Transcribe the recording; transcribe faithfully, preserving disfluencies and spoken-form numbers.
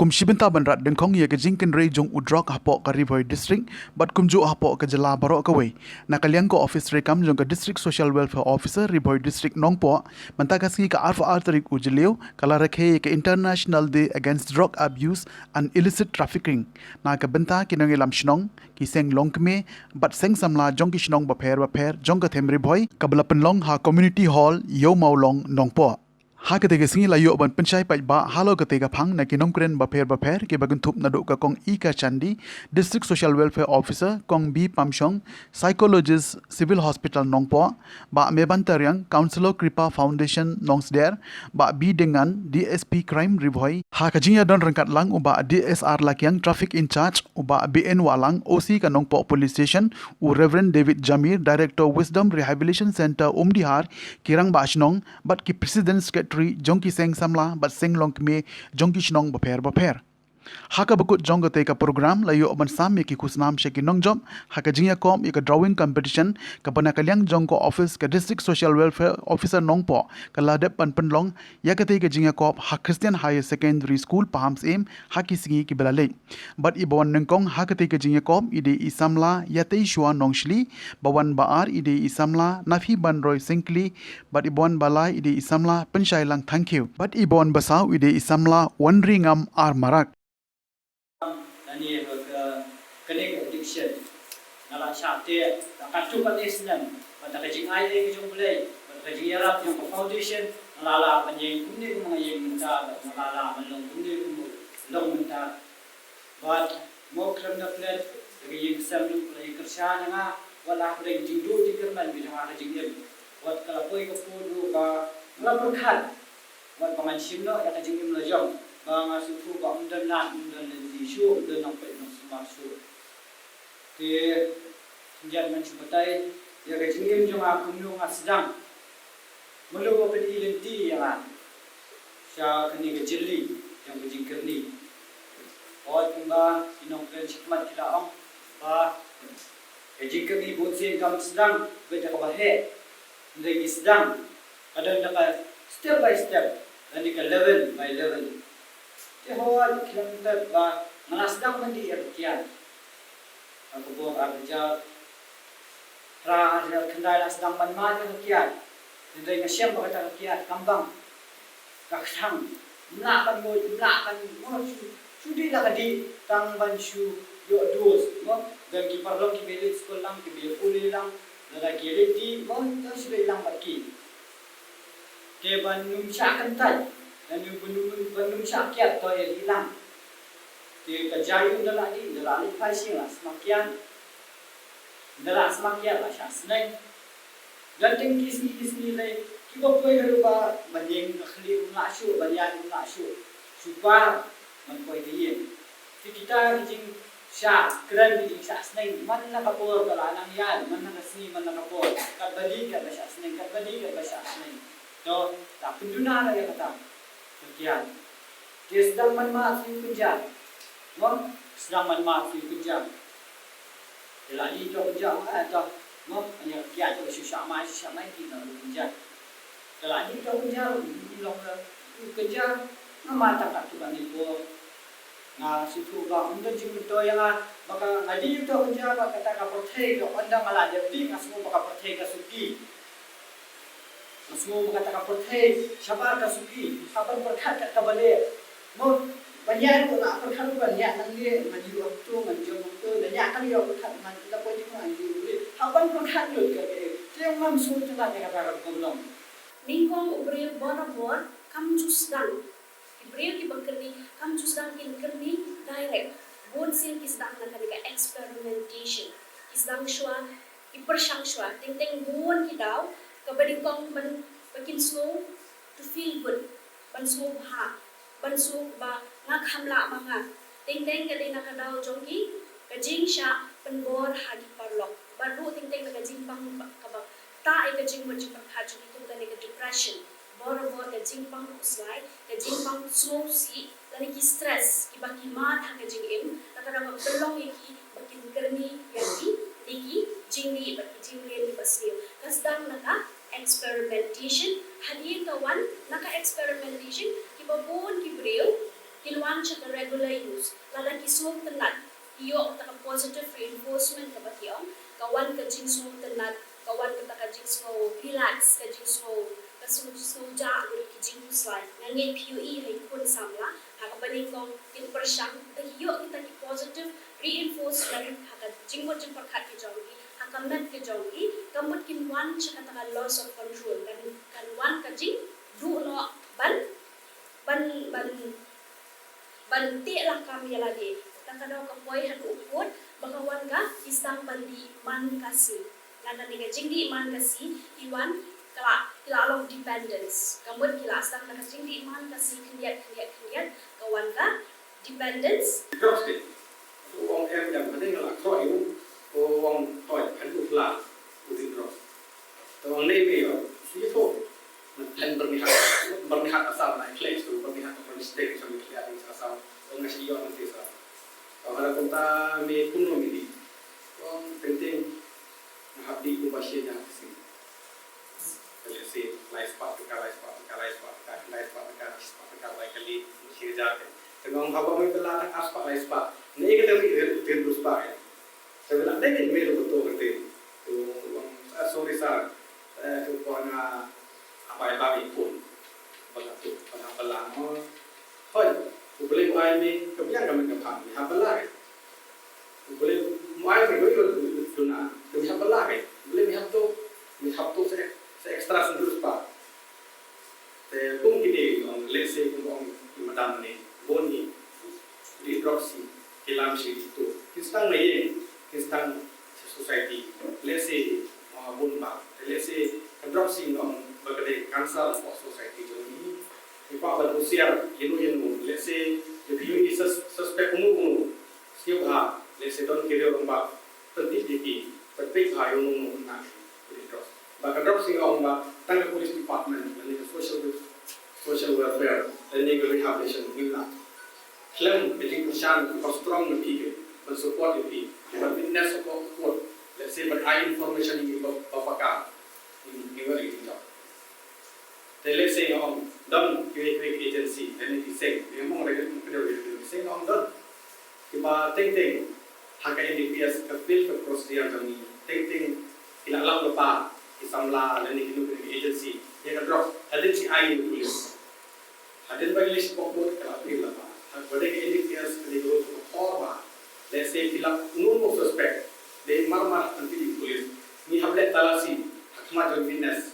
Kum shi bynta ban rat dyngkhong ïa ka jingkynrei jong u drok hapoh ka Ri Bhoi District bad kumjuh hapoh ka jylla baroh kawei, na ka liang ka ophis treikam jong ka District Social Welfare Officer Ri Bhoi District Nongpoh, mynta ka sngi ka arphew ar tarik u Jylliew ka la rakhe ïa ka International Day Against Drug Abuse and Illicit Trafficking na ka bynta ki nongïalam shnong, ki seng longkmie bad seng samla jong ki shnong bapher bapher jong ka thaiñ Ri Bhoi, kaba la pynlong ha Community Hall Ïew Mawlong, Nongpoh. Ha katei ka sngi la ïoh ban pynshai paidbah halor katei ka phang na ki nongkren bapher bapher kiba kynthup naduh ka Kong Ika Chandi, District Social Welfare Officer, Kong B Pamshong, Psychologist, Civil Hospital Nongpoh, Bah Meban Tariang, Councillor Kripa Foundation Nongsder, Bah B Dengan, D S P Crime Ri Bhoi. Ha ka jingïadon ryngkat lang u Bah D S R Lakiang, Traffic in Charge, u Bah B N Wahlang, O C ka Nongpoh Police Station, u Reverend David Jamir, Director Wisdom Rehabilitation Centre Umdihar, ki rangbah shnong bad ki President Secretary jong ki seng samla bad seng longkmie jong ki shnong bapher bapher. Ha kaba kut jong katei ka program la ïoh ban sam ïa ki khusnam sha ki nongjop ha ka jingïakob ïa ka drawing competition kaba na ka liang jong ka ophis ka District Social Welfare Officer Nongpoh ka la dep ban pynlong ïa katei ka jingïakob ha Christian Higher Secondary School Pahamsyiem ha ki sngi kiba la leit. Bad iba wan nyngkong ha katei ka jingïakob i dei i samla Ïateishwa Nongshli, ba wan ba ar i dei i samla Naphibanroi Syngkli, bad iba wan ba lai i dei i samla Pynshailang Thangkhiew, bad iba wan ba saw i dei i samla Wanringam R Marak. Lane ka, ka, kane ka addiction. Nga la shah teh, la katto katne snem, bad da ka jingai ei ka jong U Blei, bad da ka jingïarap jong ka foundation, nga la lah ban ïeng kumne kumba nga ïeng mynta, bad nga la lah ban long kumne kumba long mynta. Bad mo khlem da klet, da ka ïing ka sem ruh ka la ïeng kyrshan ïa nga, wat la ka dei jingduh jingkyrmen ka jong nga ka jingim. Wat ka la poi ka pud ruh ba nga la pyrkhat. Wat ba ngan shim noh ïa ka jingim la jong, ba nga sngewthuh ba ym don lad, ym don lynti shuh, ym don nongpeit nongsumar shuh. Te khyndiat ngan shu batai ïa ka jingim jong nga kumno nga sdang. Mano ba pyn-i lynti ïa nga sha kane ka jylli jong ka jingkyrni. Hooid, kumba ki nongkren shakhmat ki la ong ba ka jingkyrni bunsien kam sdang beit da kaba heh. Hynrei ngi sdang, ka don da ka step by step lane ka level by level. Te hooid, khlem tip ba nga la sdang ban dih ïa ka kiad. Ha ka por ar hajar phra, ar hajar khyndai la sdang ban mad ïa ka kiad. Hynrei nga shem ba kata ka kiad kam bang, ka kthang. Ym lah ban muid, ym lah ban, mo, shu, shu dih la ka dih tang ban shu ïoh dos, mo. Don ki paralok kiba ïaleit skul lang, kiba ïa pule lang, lada ki ïaleit dih, mo, to shu dih lang bad ki. Te ban ym shah kyntait, ban ym, ban ym, ban ym shah kiad, to ïa dih lang. Te ka jia ïa u, ynda la dih, ynda la leit phai sha ïing la sma kiad. Ynda la sma kiad la shah sneng. Don tang ki sngi ki sngi lei kiba poi haduh ba ban ïeng ka khlieh ym lah shuh, ban ïaid ym lah shuh. Shu par ban poi ha ïing. Te kita ki jingshah kren, ki jingshah sneng, man la ka por ka la nang ïaid, man la ka sngi, man la ka por. Katba dih katba shah sneng, katba dih katba shah sneng. To, la pynduna noh ïa kata ka kiad. Te sdang ban mad shuh kynja. Mo, sdang ban mad shuh kynja. Te la dih to kynja, eh, to. Mo, ïa ka kiad to shu shah mai, shu shah mai, ki nang kynja. Te la dih to kynja, long, eh, kynja. Nga mad tang katto katne por. Nga sngewthuh ba ym don jingmyntoi ïa nga ba ka, nga dih to kynja ba kata ka pyrthei, ka ynda nga la dep dih nga sngew ba ka pyrthei ka suki. Nga sngew ba kata ka pyrthei shabar ka suki, hap ban pyrkhat kat kaba leh. Mo, ban ïaid ruh la pyrkhat ruh ban ïaid nangne, ngan ïoh hangto, ngan jop hangto, ngan ïaid ka ïoh pyrkhat, ngan la poi jingmut ngan ïoh ruh. Hap ban pyrkhat lut kat kaei. Te ngam sngewtynnat ïa kata ka long. Nyngkong u briew borabor kam ju sdang. Ki briew kiba kyrni kam ju sdang kin kyrni direct. Bun sien ki sdang na kane ka experimentation. Ki sdang shuwa, ki pyrshang shuwa. Teng teng bun ki daw kaba nyngkong ban, ba kin sngew to feel good, ban sngew bha, ban sngew ba nga kham lah ma nga. Teng teng ka dei na ka daw jong ki, ka jingshah pynbor ha ki paralok. Bad ruh teng teng na ka jingpang ba, kaba tah ïa ka jingmut jingpyrkhat jong ki kum kane ka depression. Borabor ka jingpang khuslai, ka jingpang sngewsih, lane ki stress, kiba ki mad ha ka jingim, kata ka daw ka pynlong ïa ki ba kin kyrni ïa ki, ïa ki jingdih bad ki jinglen kiba sniew. Ka sdang na ka experimentation, hadien ka wan na ka experimentation, kiba bun ki briew, Kin wan sha ka regular use. Lada ki sngewtynnat, ki ïoh kata ka positive reinforcement kaba ki ong, ka wan ka jingsngewtynnat, ka wan kata ka jingsngew relax, ka jingsngew, ka sngew, jingsngew jah, ka jingkhuslai. Nga ngeit phi ïohi ha ki khun samla, ha kaba nyngkong kin pyrshang, da ki ïoh kita ki positive reinforcement, ha ka jingmut jingpyrkhat ka jong ki, ha ka met ka jong ki, ka mut kin wan sha kata ka loss of control, kan, kan wan ka jingduh noh ban, ban, ban, ban teh lakam ïa lade. Kata ka daw ka poi haduh u kut, ba ka wan ka, ki sdang ban dih man ka sngi. Na kane ka jingdih man ka sngi, ki wan, ka la, ki la long dependence. Ka mut ki la sdang na ka jingdih man ka sngi khyndiat, khyndiat, khyndiat, ka wan ka dependence. Drugs te. U ong em em, hynrei nga la khroh ïa u, u ong, hooid, haduh u pla, u dih drugs. Te u ong, nei me ïoh, shu ïathuh. Mynta byrnihat, byrnihat asar na i khleh, shu byrnihat ka mistake, shu i khleh, ding sa asar, u ong nga shu ïoh nangne sa. Te u ong, hynrei kumta me kumno me dih. U ong, teng teng, nga hap dih kumba shi hajar ka sngi. Te lehse, lai spah tyngka, lai spah tyngka, lai spah tyngka, khyndai spah tyngka, shi spah tyngka, lai kali, shi hajar kan. Te nga ong haba me pynlah tang ar spah, lai spah. Ne ka te ri, ri, ri, ri spah kan. Te pynlah ne ka me to betul kan te. To, um, ah, sorry sir. Eh, to ko nga abai ba mi pun. Ba ka to, ba ka pynlah mo. Hoi, u Blei u ai me, ka biang ka me ka phang, me hap pynlah kan. U Blei u ai me, u duna, te me hap pynlah kan. U Blei me hap to, me hap to sa, sa extra sendul spah. Te kum kine, ong, lehse kum ong i madam ne, bun hi, dih drugs hi, ki lam shi dih to. Kin sdang na ïing, kin sdang sha society. Lehse, ma bun ba. Te lehse ka drugs hi ong ba ka dei cancer hapoh society jong ngi. Ngi kwah ban husiar ïano ïano. Lehse ïa phi ïohi sus-, suspect uno uno. Sngewbha, lehse don ki riew rangbah. Pyntip ïa ki, pyntip ha ïa uno uno uno. Ba ka drugs hi ong ba tang ka police department lane ka social, social welfare lane ka rehabilitation, ngi la khlem ka jingkyrshan kaba strong na phi, ban support ïa phi, ban witness support, lehse ban ai information ïa ki ba, ba paka, ngi, ngi wan ïa ki jingkyrkhu. Te lehse nga ong don kiwei kiwei ki agency lane ki seng, ngi mong lehse ki seng nga ong don. Kiba teng teng ha ka N D P S ka field ka procedure jong ngi, teng teng ki la lap lypa ki samla lane kino kino ki agency ïa ka drug hadien ki ai ïa u police. Hadien ba ki leit shapoh court ka la appeal lypa. Haba dei ka N D P S ka dei ka rule ka por ba lehse ki lap uno uno u suspect, dei mar mar ban pyni ïa u police. Ngi hap leh talasi ha khmat jong witness.